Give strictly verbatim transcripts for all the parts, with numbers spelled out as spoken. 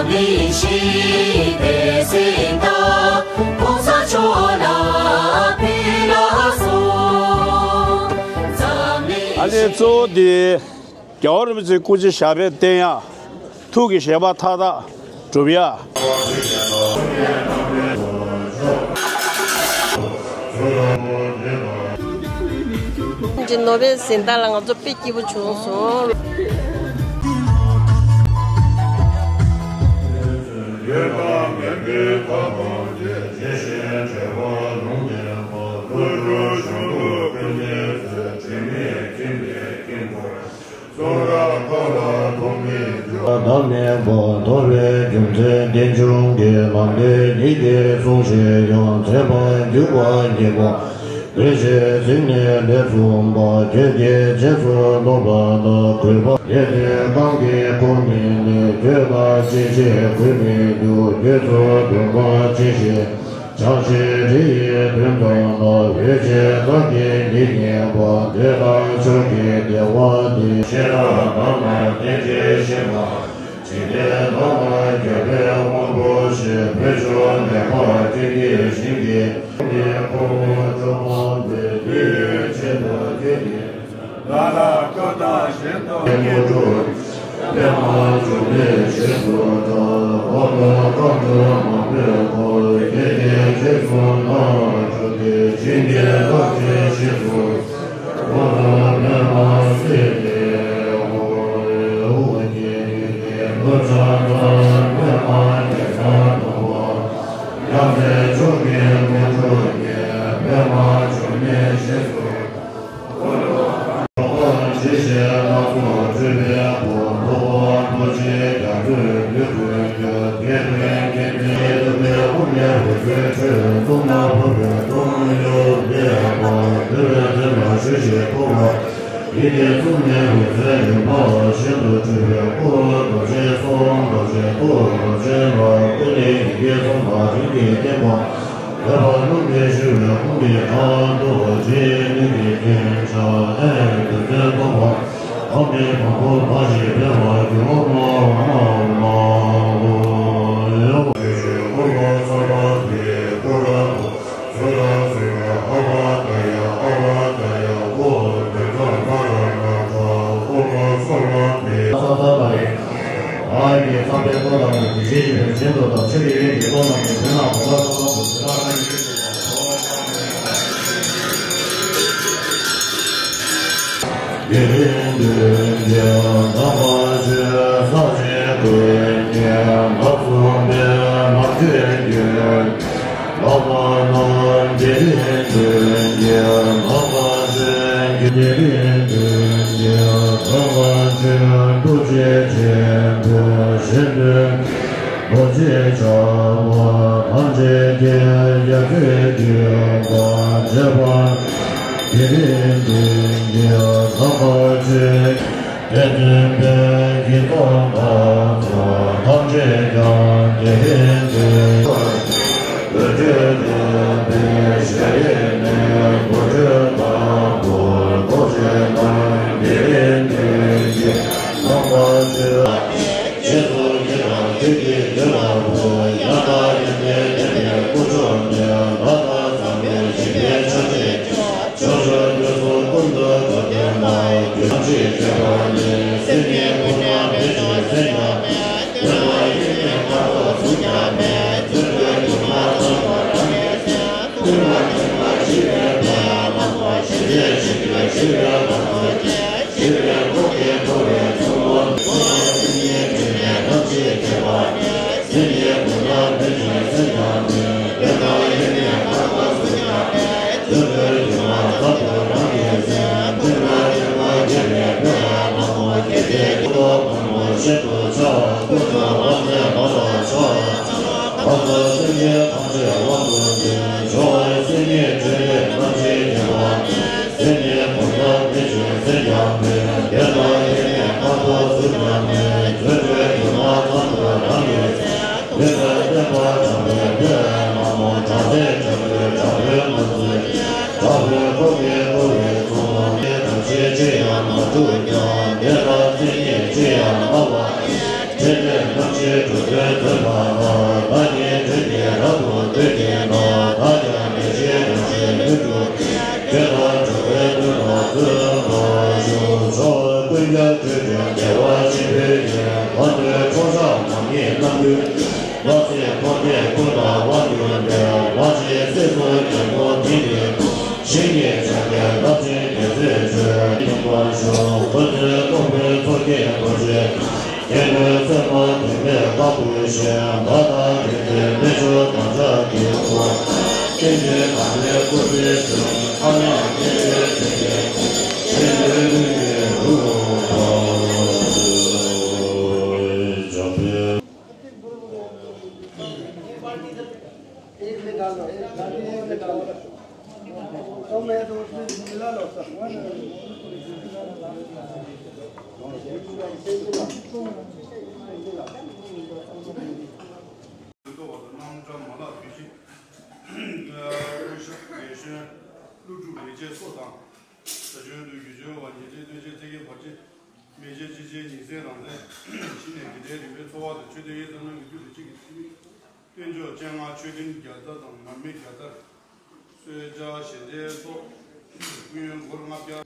ལིན་ཞི་པེ་སེ་ཏོ་༸གོང་ས་མཆོག་ལ་ཕུལ་ལགས་སོ། འཛམ་གླིང་། ཨ་ནི་གཙོ་བོ་འདི་རྒྱལ་བ་རིན་པོ་ཆེའི་སྐུ་ཚེ་ཞབས་པད་བརྟན་ཡག་ཐུགས་ཀྱི་བཞེད་པ་མཐའ་དག་སྒྲུབ་ཡག་ཀྱི་ནོ་བེལ་གཟེངས་རྟགས་ལ་ང་ཚོ་དཔེ་སྐྱིད་པོ་བྱུང་སོང་། བདག་མེད་པ་ཐོབ་པའི་རྒྱུ་མཚན་རྟེན་འབྱུང་གི་ལམ་ལས་ཉིད་ཀྱིས་གསུངས་ཤིང་ཡང་མཚན་མ་འཇུག་པ་ཉིད་མ། ལུས་ཀྱི་གཟེངས་ནས་ལས་གསུངས་པ། ཁྱོད་ཀྱི་རྗེས་སུ་སློབ་པ་ལ། གུས་པ་ལས་ནི་གང་གིས་གོ་ནི་ནི། ཁྱོད་ལ་ཅི་ཞིག་གུས་མི་འདུག་ཁྱོད་ཚོ་དུང་པ་ཅི་ཞིག་བྱ་ཞིང་རི་ཡི་དོན་དང་ལ། འོད་ཀྱི་ཚབ་ཀྱིས་ཉིད་བརྙེས་པ། དེ་ལ་མཆོག་གི་བདེ་བ་སྟེ། ཤེས་རབ་ལམ་ལ་རྟེན་ཅིང་གཤེགས་པ། འཇིག་རྟེན་ལམ་ལ་རྒྱལ་པོའི་དབང་པོ་ཆེ། བོད་ལྗོངས་ནས་ཕར་ཀུན་གྱི་ཞིང་གི་ཁོངས་ནས་ཕོ་མོ་བཅོམ་པ་འདི་ཡི་ཆེད་དུ་ཁྱེད་ཀྱིས་ལ་ལ་བཀའ་དང་གཞན་དུ་དངོས་གྲུབ་པདྨ་འབྱུང་གནས་ཞེས་སུ་གྲགས། འོག་ཏུ་རྐང་དྲུག་མང་པོས་བསྐོར། ཁྱེད་ཀྱི་རྗེས་སུ་བདག་འགྲོ་སྟེ། བྱིན་གྱིས་བརླབ་ཅིང་གཤེགས་སུ། ཡིད་ཀྱིས་བཟུང་ནས་འོད་ཟེར་རིམ་པ་བཞིན་དུ་འཕྲོས་པའི་སྐུ། རྡོ་རྗེའི་གསུང་། རྡོ་རྗེའི་སྐུ། རྡོ་རྗེ་ལ་སྐུ་ནི་ཡི་གེ་གསུམ་དང་རིམ་གྱིས་བརྟེན་པ། འོད་དཔག་རྣམས་ཀྱིས་ཞུ་བའི་ཁུངས་ཀྱི་མཐར་ཐུག་རྗེའི་གནས་ཀྱི་རྒྱན་ཆ་ཨེ་རྡུལ་ཚོན་སྟོང་པ། ཨོཾ་ནི་དང་པོ་བདག་གིས་སྤེལ་བར་འགྱུར། ཨོཾ་ཨོཾ་ཨོཾ་ཨོཾ། དེ་རིང་མདུན་གྱི་དམ་པ་ཆོས་ས་ཆེན་ཀུན་གྱི་བདག་གསུངས་པའི་ལམ་ཆེན་རྒྱུད། བླ་མ་རྣམས་དེ་རིང་མདུན་གྱི་དམ་པ་ཆོས་ཀྱི། དེ་རིང་མདུན་གྱི་དམ་པ་ཆོས་ཐུགས་རྗེ་ཆེན་པོས་གཞན་དོན། རྡོ་རྗེ་འཆང་བ་ཐམས་ཅད་ཀྱི་ཡབ་ཆོས་ཀྱི་དང་བཅས་པ། དེ་རིང་མདུན་གྱི་དམ་པ་ཆོས་ཀྱི་བསྟན་པའི་ཡིད་དང་བདག་ཅག་ཐམས་ཅད་ཀྱང་དེ་རིང་མདུན་གྱི་འོད་སྤྲོས་ལྡན་པའི་ཞལ་རས་ནས་གོ་ཆོད་དང་པོར་གོ་ཆོད་དང་། དེ་རིང་མདུན་གྱི་དམ་པ་ཆོས། རྗེས་སུ་སྐྱེས་པ་ཁྱོད་ཀྱི་དོན་ལ་འབད། ཡང་དག་ཡོན་ཏན་ལྡན་པའི་སྐུ་མཆོག་ནས། ལྷ་དང་བཟང་པོ་སྦྱིན་པའི་ཕྱག་རྒྱས། ཕྱོགས་བཅུ་དུས་གསུམ་ཀུན་ཏུ་འགྲོ་དོན་ལ། རྒྱུ་ཐམས་ཅད་མཁྱེན་པ་ནི། སེམས་ཉིད་ཕུང་ལྟར་མེད་ཅིང་སེམས་ཀྱང་མེད། དོན་དང་དབྱེར་མེད་མཐར་ཐུག་གཟུགས་ཀྱང་མེད། བརྗོད་འགྲོའི་སྒྱུ་མ་ཙམ་དུ་རང་གི་སེམས། ཀུན་ལ་ཉོན་མོངས་ཞི་བའི་ཕ་རོལ་ཏུ་ཕྱིན། ཞི་བའི་ཕྱིར་དུ་ཞི་བའི་ལམ་སྟོན་ཏེ། ཞི་བའི་ཐུགས་ཀྱིས་འགྲོ་བའི་ཕྱོགས་སུ་སྟོན། སེམས་ཉིད་དྲི་མེད་ཐམས་ཅད་མཁྱེན་པ་ནི། སེམས་ཉིད་ཕུང་ལྟར་མེད་ཅིང་སེམས་ཀྱང་མེད། དོན་དང་དབྱེར་མེད་མཐར་ཐུག་གཟུགས་ཀྱང་མེད། བརྗོད་འགྲོའི་སྒྱུ་མ་ཙམ་དུ་རང་གི་སེམས། ཀུན་ལ་ཉོན་མོངས་ཞི་བའི་ཕ་རོལ་ཏུ་ཕྱིན། ཀུན་ཏུ་ཕུང་པོ་ཤིན་ཏུ་ཕྲ་བ། ཀུན་ཏུ་དབང་ཆེན་མ་ལུས་པ། ལྷག་པར་སེམས་ཅན་ཐམས་ཅད་དབང་དུ་འདུས། སྦྱོར་བའི་སེམས་ཉིད་འཕྲིན་ལས་ཐམས་ཅད་མཁྱེན་པ། སེམས་ཉིད་ཕུང་ལྟར་མེད་ཅིང་སེམས་ཀྱང་མེད། དོན་དང་དབྱེར་མེད་མཐར་ཐུག་གཟུགས་ཀྱང་མེད། བརྗོད་འགྲོའི་སྒྱུ་མ་ཙམ་དུ་རང་གི་སེམས། ཀུན་ཏུ་བསྟན་པ་དྲང་པོའི་ཕ་རོལ་ཏུ། བྲམ་ཟེ་བྲམ་པོས་དྲང་པོའི་ལུགས་འཛིན། དྲང་པོའི་ཁོག་གིས་བསྐོར་བའི་ཚོགས། ཐམས་ཅད་ཅིར་ཡང་མ་གྲུབ་ཀྱང་། དེ་ལྟར་མཚན་ཉིད་ཅིར་ཡང་བསླབ་པ་ཡིས། འཕྲིན་ལས་རྣམ་བཞིའི་འགྲོ་དོན་ ཕྱག་མ་ངེས་རྣམ་ཀུན། ལ་ཚེ་ཐོག་རྒྱལ་ཀུན་ལ་དབང་སྒྱུར་ཏེ། ལ་ཆེ་སྲས་སུ་རྒྱལ་པོ་དེ་ནི། ཞིང་གི་ཕྱག་རྒྱའི་རླབས་ཆེན་རྒྱལ་མཚན་ཆོས། ཡོན་ཏན་ཤོག་འོད་ཟེར་སྟོང་པའི་ཚོགས་ཀྱིས་བསྐོར་ཞིང་། རྒྱལ་པོའི་སྲས་མོ་དུ་མས་བཀའ་བསྒོས་ཤིང་། བདག་དང་དེ་ཚེ་རྣལ་འབྱོར་དམ་ཅག་གི་སྐུ། རྟེན་འབྲེལ་དམ་པའི་སྐུ་ཚེ་བསྲིང་། ཐ་མ་སྐྱེ་བའི་དུས་ཀྱི་ཆེན་པོའི་ཀུན་གྱི་རུ་ཟླ་བ་དང་གནམ་གྲངས་མ་ལག་དུས་ཆེན། དབུ་ཞྭ་རྒྱལ་གཞོན། ཀླུ་སྒྲུབ་ལས་བྱེད་སོགས་དང་། ཟས་གཞོན་དུ་ཡུལ་ཆོས་པ། ཉེ་འབྲེལ་ལྟོས་བཅས་ཚེ་གེ་བར་ཆད། མེ་ལྕེ་ལྕེ་ལྕེ་ཉི་ཚེ་རང་མཚན། ཤི་ནས་དགེ་ལྡན་རིག་པའི་འཚོ་བ་དང་། ཆོས་ལྡན་དབྱེ་ཚང་ནང་གི་རྒྱུད་དུ་གཅིག་གི་ཚིག་མིན། སྟོན་མཆོག་སྤྱན་སྔ་མཆོད་རྟེན་བརྒྱ་རྩ་དང་མར་མེ་བརྒྱ་རྩ། གསོལ་ཇ་ཞལ་འབྲས་སོགས། སྐུ་ཡོན་སྒོར་ལྔ་བརྒྱ།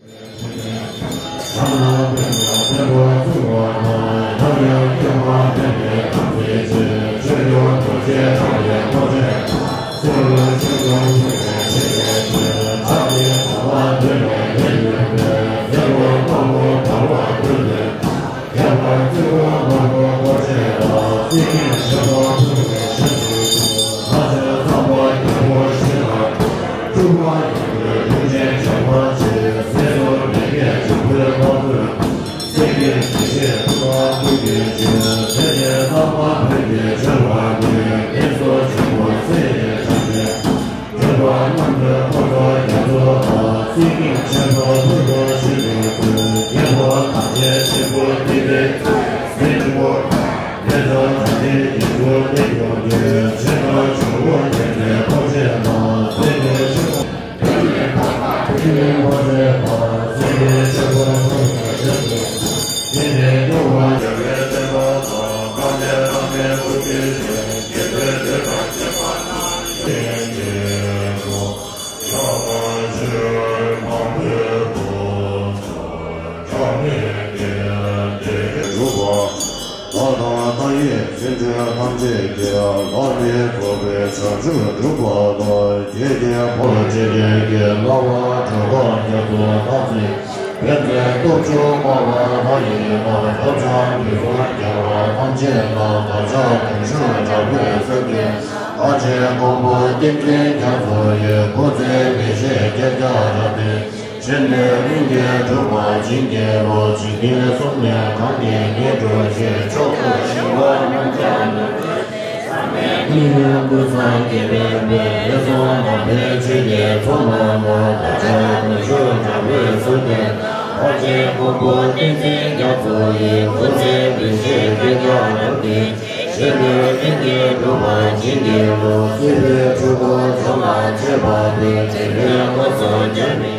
བདག་དང་བདག་ཡི་སེམས་ཅན་ཐམས་ཅད་ཀྱི། བདག་ནི་ཐོབ་པའི་བྱང་ཆུབ་སྒྲུབ་པ་དང་། དགེ་རྒན་ཕོ་བྱས་ཀྱི་བསླབ་པ་གྲོགས་པ་རྒྱ་མཚོ་ཐམས་ཅད། ཕན་ཚུན་སྟོབས་བཅུ་སྨྲ་བ་ལྷ་ཡི་བླ། ཐབས་ཤེས་དུས་གསུམ་རྒྱལ་བ་ཐམས་ཅད་ལ། བདག་ཅག་དུང་ཕྱུར་དྲག་པོའི་སེམས་ཅན། ལྷ་ཆེན་མགོན་པོ་བསྟན་འཛིན་རྒྱ་མཚོ་ཡི། སྐུ་ཚེ་བི་ཞིག་བརྒྱད་བརྒྱ་རབ་བརྟན། འཕྲིན་ལས་རིམ་གྱིས་གྲུབ་པར་བྱིན་གྱིས་རློབས། འཇིག་རྟེན་གསུམ་ནས་གང་གིས་རྙེད་གྲུབ་ཕྱིར། མཆོག་ཏུ་ཞི་བ་རྣམ་དག་ནོར་བུ་ལྷ། མི་ཡི་ཀུན་བཟང་དགེ་བའི་དཔལ། དེ་གསུམ་དམ་པའི་ཆོས་ཀྱི་ཚོགས་རྣམས་ལ། བདག་ཅག་དུང་ཕྱུར་དྲག་པོས་གསོལ་འདེབས། ལྷ་ཆེན་མགོན་པོ་བསྟན་འཛིན་རྒྱ་མཚོ་ཡི། སྐུ་ཚེ་བི་ཞིག་བརྒྱད་བརྒྱ་རབ་བརྟན། འཕྲིན་ལས་རིམ་གྱིས་གྲུབ་པར་བྱིན་གྱིས་རློབས། སྲིད་པའི་འཁྲུལ་འཁོར་འཇོམས་ལ་མཆོད་པ་འབུལ། འབྲས་བུའི་མངོན་སུམ་འབྱོར་མེད།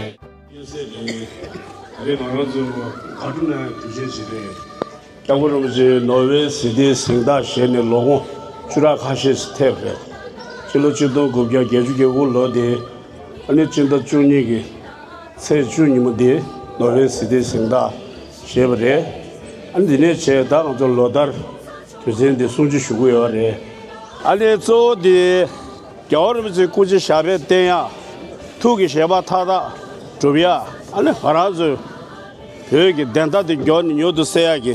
ཡོད་ཚད་རེད། ད་རེས་ང་རང་ཚོ་ག་འགྲོ་ན་དུས་ཆེན་ཞིག་རེད། སྐྱབས་མགོན་རིན་པོ་ཆེ་ནོར་ཝེ་ཟི་ཏི་གཟེངས་རྟགས་བཞེས་ནས་ལོ་ངོ་བཅུ་ཕྲག་ཁ་ཤས་ཐེབས་རེད། ཕྱི་ལོ་ཆིག་སྟོང་དགུ་བརྒྱ་བརྒྱད་ཅུ་གྱ་དགུ་ལོ་དེ། ཨ་ནི་སྤྱི་ཟླ་བཅུ་གཉིས་ཀྱི་ཚེས་བཅུ་ཉིན་མོ་དེ་ནོར་ཝེ་ཟི་ཏི་གཟེངས་རྟགས་བཞེས་པ་རེད། ཨ་ནི་འདི་ནས་བྱས་ད་ང་ཚོ་ལོ་ལྟར་དུས་ཆེན་འདི་སྲུང་བརྩི་ཞུ་གི་ཡོད་རེད། ཨ་ནི་གཙོ་བོ་དེ་རྒྱལ་བ་རིན་པོ་ཆེའི་སྐུ་ཕྱྭ་ཞབས་པད་བརྟན་ཡག་ཐུགས་ཀྱི་བཞེད་པ་མཐའ་དག་འགྲུབ་ཡག་ཨ་ནི་ང་རང་ཚོའི་བོད་ཀྱི་བདེན་མཐའ་དེ་མགྱོགས་ནས་མྱུར་དུ་གསལ་ཡག་གི་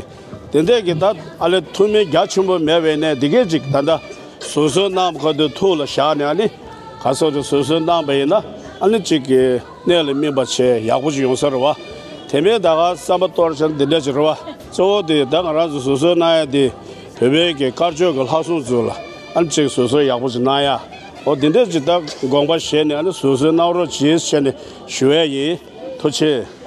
དེ་འདྲས་ཀྱི་ད་ཨ་ལས་ཐུགས་སྨོན་རྒྱ་ཆེན་པོ་མེད་པའི་གནས་འདི་གས་ཅིག་ད་ལྟ་བཟོད་གསོལ་གནང་བ་ཁ་ཐུག་ཐུགས་ལ་བཞག་ནས་ཨ་ནི་ག་སོགས་ཀྱི་བཟོད་གསོལ་གནང་བ་ཡིན་ན་ཨ་ནི་གཅིག་གི་གནད་ལ་སྨིན་པ་བྱས་ཡག་པོ་ཅིག་ཡོང་ས་རེད་བ། དེ་མིན་ད་ག་བསམ་པ་གཏོར་བྱ་འདི་འདྲ་ཅིག་རེད་བ། གཙོ་བོ་དེ་ད་ང་རང་ཚོ་བཟོད་གསོལ་གནང་ཡ་དེ་བོད་པའི་གི་དཀར་ཕྱོགས་ཀྱི་ལྷ་སྲུང་ཚོ་ལ་ཨ་ནི་གཅིག་བཟོད་གསོལ་ཡག་པོ་ཅིག་གནང་ཡ། འོ་འདི་འདྲ་ཅིག་ད་དགོངས་པ་བཞེས་ནས་ཨ་ནི་བཟོད་གསོལ་གནང་རོགས་གྱིས་ཟེར་ནས་ཞུ་ཡ་ཡིན། ཐུགས་རྗེ་ཆེ།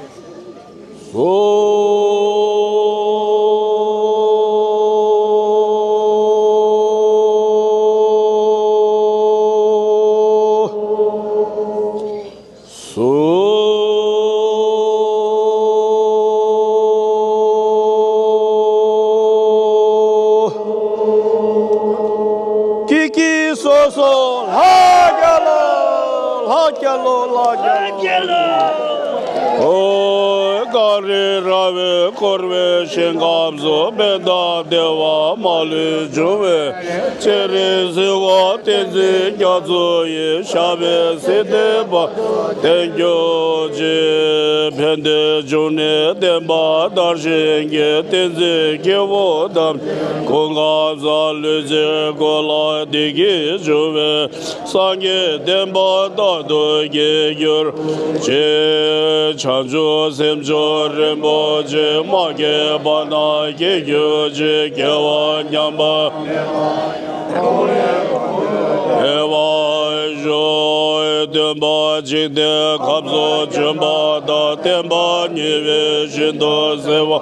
ཀི་ཀི་སོ་སོ་ལྷ་རྒྱལ་ལོ། ལྷ་རྒྱལ་ལོ། ལྷ་རྒྱལ་ལོ། ཨོ། གངས་རི་ར་བས་བསྐོར་བའི་ཞིང་ཁམས་སུ། ཕན་དང་བདེ་བ་མ་ལུས་འབྱུང་བའི། སྤྱན་རས་གཟིགས་དབང་བསྟན་འཛིན་རྒྱ་མཚོ་ཡི། ཞབས་པད་སྲིད་མཐའི་བར་དུ་བརྟན་གྱུར་ཅིག་ཕན་བདེའི་འབྱུང་གནས་བསྟན་པ་དར་ཞིང་རྒྱས། བསྟན་འཛིན་སྐྱེས་བུ་དམ་པའི་གོ་འཕང་མཛད། ལུས་ཅན་ཀུན་ལ་བདེ་སྐྱིད་འབྱུང་བའི། སངས་རྒྱས་བསྟན་པ་རྟག་ཏུ་རྒྱས་གྱུར་ཅིག་བྱང་ཆུབ་སེམས་མཆོག་རིན་པོ་ཆེ། མ་སྐྱེས་པ་རྣམས་སྐྱེ་གྱུར་ཅིག་སྐྱེ་བ་ཉམས་པ་མེད་པར་ཤོག་སྟོན་པ་འཇིག་རྟེན་ཁམས་སུ་བྱོན་པ་དང་། བསྟན་པ་ཉེ་བའི་ཞིང་དུ་གསལ་བ།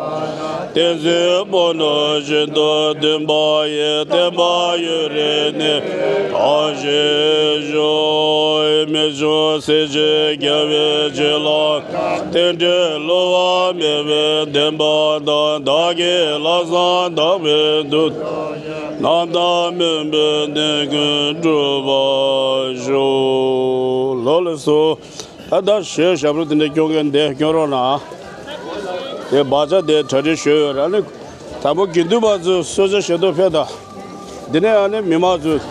བསྟན་འཛིན་ཕོ་ཉ་བཞིན་དུ་འདུན་པ་ཡིས། བསྟན་པ་ཡུན་རིང་གནས་པར་ཤོག་མི་ཕྱུགས་སྲིད་ཞིའི་རྒྱལ་བའི་བྱིན་རླབས། རྟེན་འབྲེལ་བསླུ་བ་མེད་པའི་བདེན་པ་དང་། བདག་གི་ལམ་བཟང་དག་པའི་མདུན་དུ། རྣམ་དག་སྨོན་པའི་ནན་ཀུན་འགྲུབ་པར་ཤོག་ལགས་སོ། ད་ལྟ་ཞོལ་ཞབས་བྲོ་དེ་འདྲ་སྐྱོར་མཁན་དེ་སྐྱོར་རོགས་གནང་། དེ་བག་ཆགས་དེ་གྲ་སྒྲིག་ཞུས་ཡོད་རེད། ཨ་ནི་དང་པོ་དགེ་འདུན་པ་ཚོས་གསོལ་ཇ་བཞེས་ཐོག་ཕེབས་དང་། འདི་ནས་ཨ་ནི་མི་མང་ཚོས།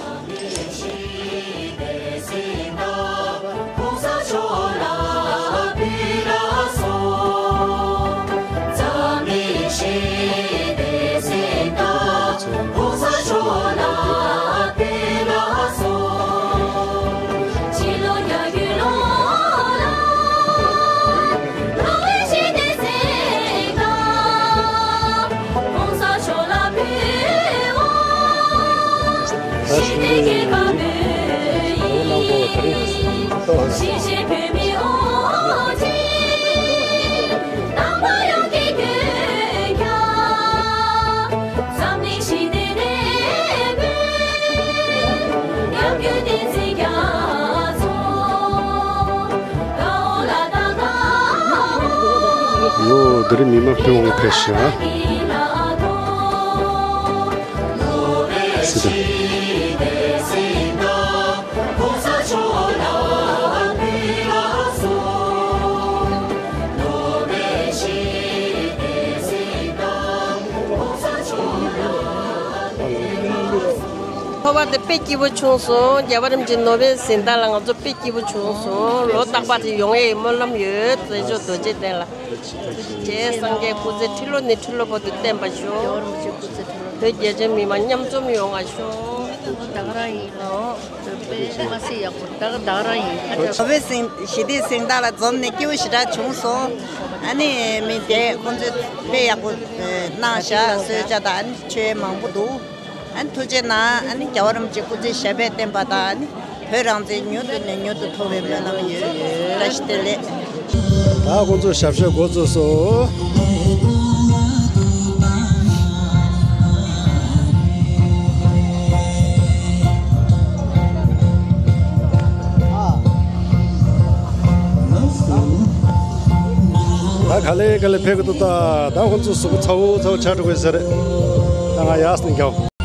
ལོ་འདིར་མི་མང་ཕུན་དབང་ཕེབས་ཤག་སྲིད་དོན། ཐོག་མར་དེ་དཔེ་སྐྱིད་པོ་བྱུང་སོང་། རྒྱལ་བ་རིན་པོ་ཆེ་ནོ་བེལ་གཟེངས་རྟགས་ལ་ང་ཚོ་དཔེ་སྐྱིད་པོ་བྱུང་སོང་། ལོ་རྟག་པར་དེ་ཡོང་ཡའི་སྨོན་ལམ་ཡོད། རྗེས་ཕྱོགས་རྡོ་རྗེ་གདན་ལ། རྗེ་སངས་རྒྱས་སྐུ་ཚེ་ཁྲི་ལོ་ནས་ཁྲི་ལོ་བར་དུ་བརྟན་པར་ཤོག་བོད་རྒྱ་ཆེ་མི་མང་མཉམ་འཛོམས་ཡོང་བར་ཤོག་ད་ག་རང་ཡིན་ནོ། དཔེ་མ་སྲིད་ཡག་པོ། ད་ག་ད་ག་རང་ཡིན། ཨ་ཅག་ནོ་བེལ་གཟེངས་ཞི་བདེའི་གཟེངས་རྟགས་ལ་འཛོམས་ནས་སྐྱིད་པོ་ཞེ་དྲག་བྱུང་སོང་། ཨ་ནི་མི་དེ་ཁོང་ཚོས་དཔེ་ཡག་པོ་གནང་ཤག་གསོལ་ཇ་དང་ཨ་ནི་མཆོད་མང་པོ་འདུག་ཨ་ནི་ཐུགས་རྗེ་གནང་། ཨ་ནི་རྒྱལ་བ་རིན་པོ་ཆེ་སྐུ་ཚེ་ཞབས་པད་བརྟན་པ་དང་། ཨ་ནི་བོད་རང་བཙན་མྱུར་དུ་ནས་མྱུར་དུ་ཐོབ་པའི་སྨོན་ལམ་ཡོད། བཀྲ་ཤིས་བདེ་ལེགས། ད་ཁོང་ཚོ་ཞབས་ཞུ་འགོ་བཙུགས་སོང་། ད་ག་ལེ་ག་ལེ་ཕེབས་ཀྱི་འདུག་ད་ད་ཁོང་ཚོ་གཟུགས་པོ་ཚ་བོ་ཚ་བོ་ཆགས་འགྲོ་གི་ཟེར། ད་ང་ཡག་སེ་འགྱོ།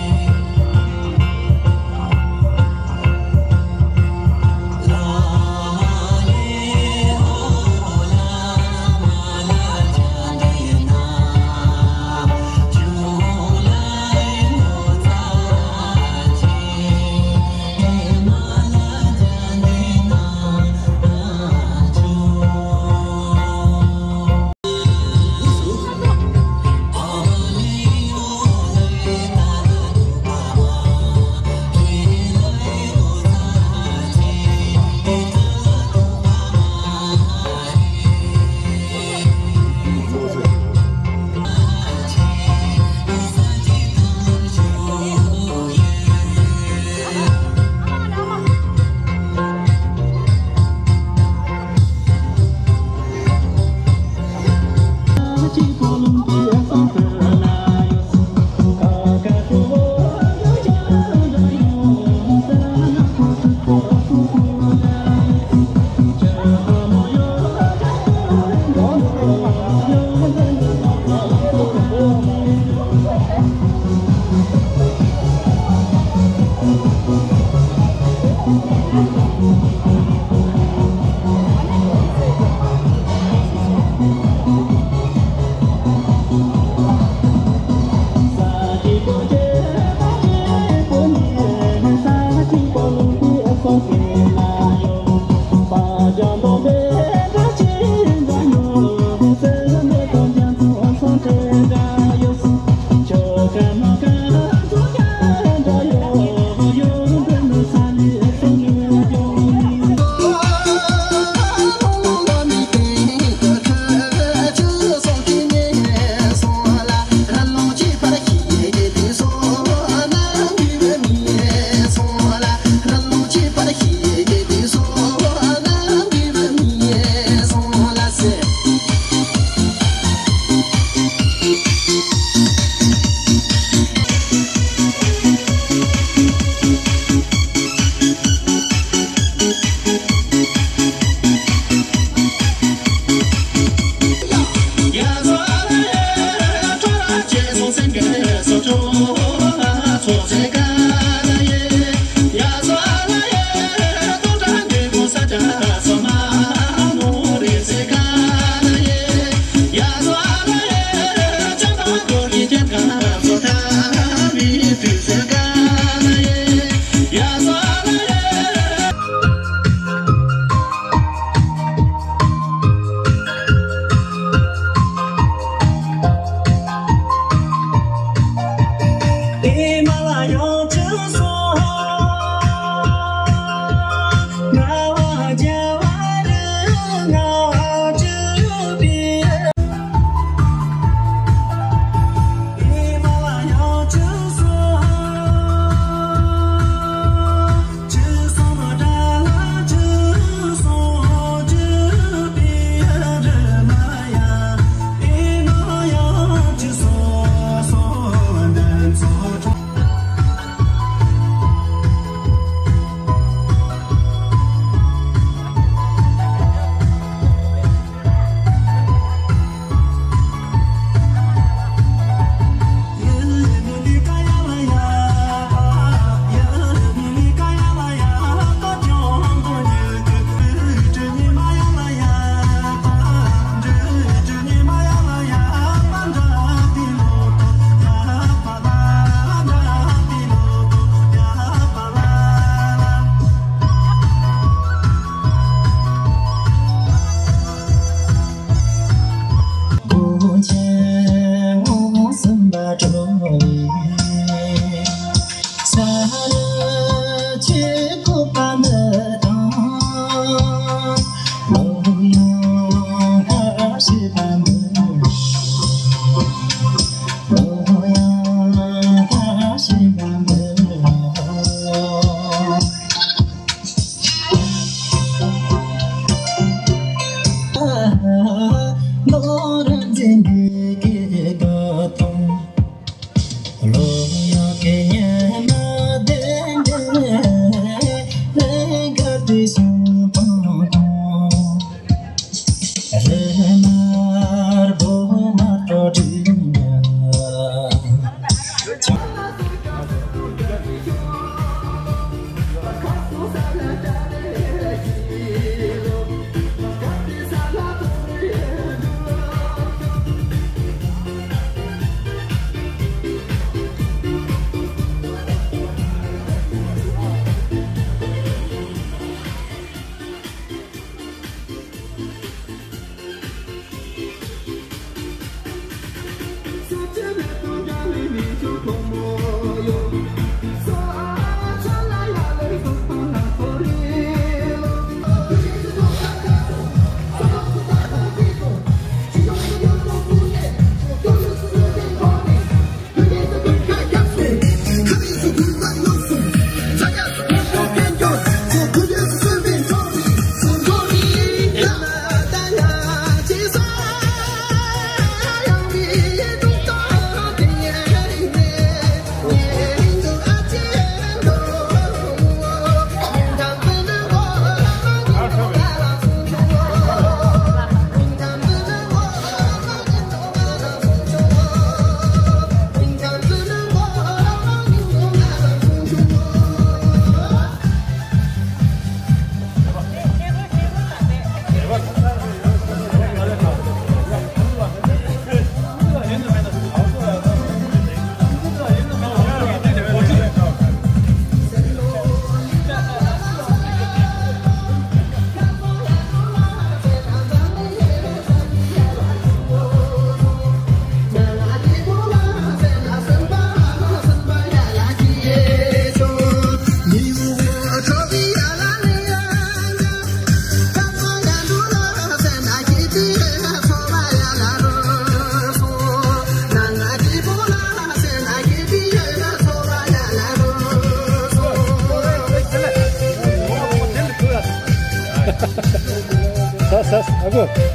ས་ས་ས་ཨ་ཁུ།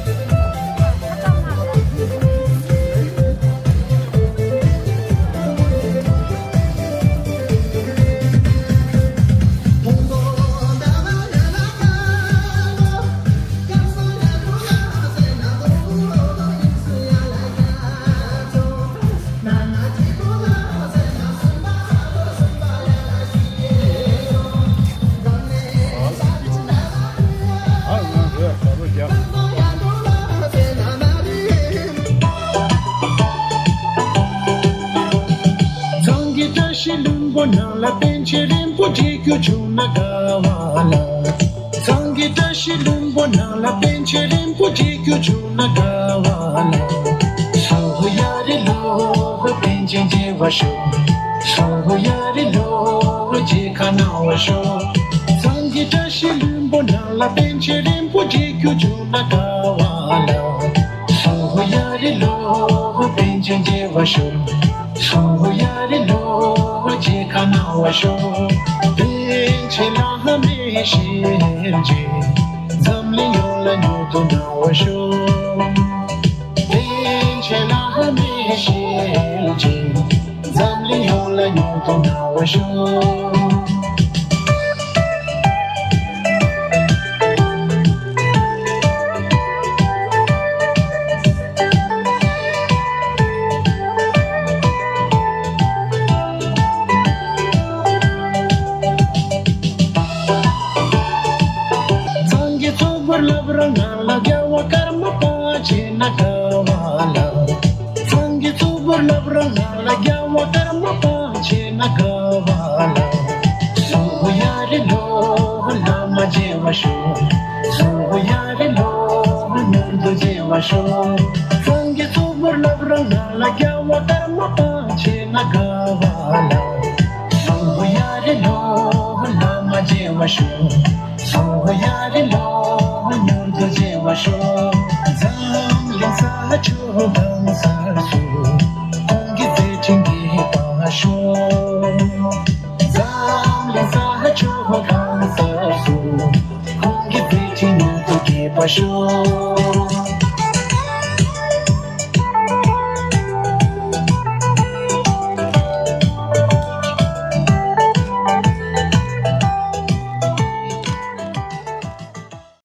པོ་ནང་ལ་པཎ་ཆེན་རིན་པོ་ཆེ་རྒྱུ་བྱུང་ན་དགའ་བ་ལ། གཙང་གི་བཀྲ་ཤིས་ལྷུན་པོ་ནང་ལ་པཎ་ཆེན་རིན་པོ་ཆེ་རྒྱུ་བྱུང་ན་དགའ་བ་ལ། སོ་ཧོ་ཡ་རི་ལོ་ཧོ་པཎ་ཆེན་མཇལ་བར་ཤོག་སོ་ཧོ་ཡ་རི་ལོ་ཧོ་མཇལ་ཁ་གནང་བར་ཤོག་གཙང་གི་བཀྲ་ཤིས་ལྷུན་པོ་ནང་ལ་པཎ་ཆེན་རིན་པོ་ཆེ་རྒྱུ་བྱུང་ན་དགའ་བ་ལ། སོ་ཧོ་ཡ་རི་ལོ་ཧོ་པཎ་ཆེན་མཇལ་བར་ཤོག་སོ་ཧོ་ཡ་རི་ལོ་ཧོ་མཇལ་ཁ་གནང་བར་ཤོག་པཎ་ཆེན་བླ་མའི་ཞལ་མཇལ། འཛམ་གླིང་ཡོངས་ལ་མྱུར་དུ་གནང་བར་ཤོག་པཎ་ཆེན་བླ་མའི་ཞལ་མཇལ། འཛམ་གླིང་ཡོངས་ལ་མྱུར་དུ་གནང་བར་ཤོག་གཙང་གི་ཚོགས་འཁོར་བླ་བྲང་ནང་ལ་རྒྱལ་བ་ཀརྨ་པ་མཇལ་ན་དགའ་བ་ལ། གཙང་གི་ཚོགས་འཁོར་བླ་བྲང་ནང་ལ་རྒྱལ་བ་ཀརྨ་པ་མཇལ་ན་དགའ་བ་ལ། སོ་ཧོ་ཡ་རི་ལོ་ཧོ་བླ་མ་མཇལ་བར་ཤོག་སོ་ཧོ་ཡ་རི་ལོ་ཧོ་མྱུར་དུ་མཇལ་བར་ཤོག་གཙང་གི་ཚོགས་འཁོར་བླ་བྲང་ནང་ལ་རྒྱལ་བ་ཀརྨ་པ་མཇལ་ན་དགའ་བ་ལ། སོ་ཧོ་ཡ་རི་ལོ་ཧོ་བླ་མ་མཇལ་བར་ཤོག་སོ་ཧོ་ཡ་རི་ལོ་ཧོ་མྱུར་དུ་མཇལ་བར་ཤོག་འཛམ་གླིང་ས་ཕྱོགས་གང་སར་སུ། ཁོང་གི་མཛད་འཕྲིན་རྒྱས་པར་ཤོག་འཛམ་གླིང་ས་ཕྱོགས་གང་སར་སུ། ཁོང་གི་མཛད་འཕྲིན་མྱུར་དུ་རྒྱས་པར་ཤོག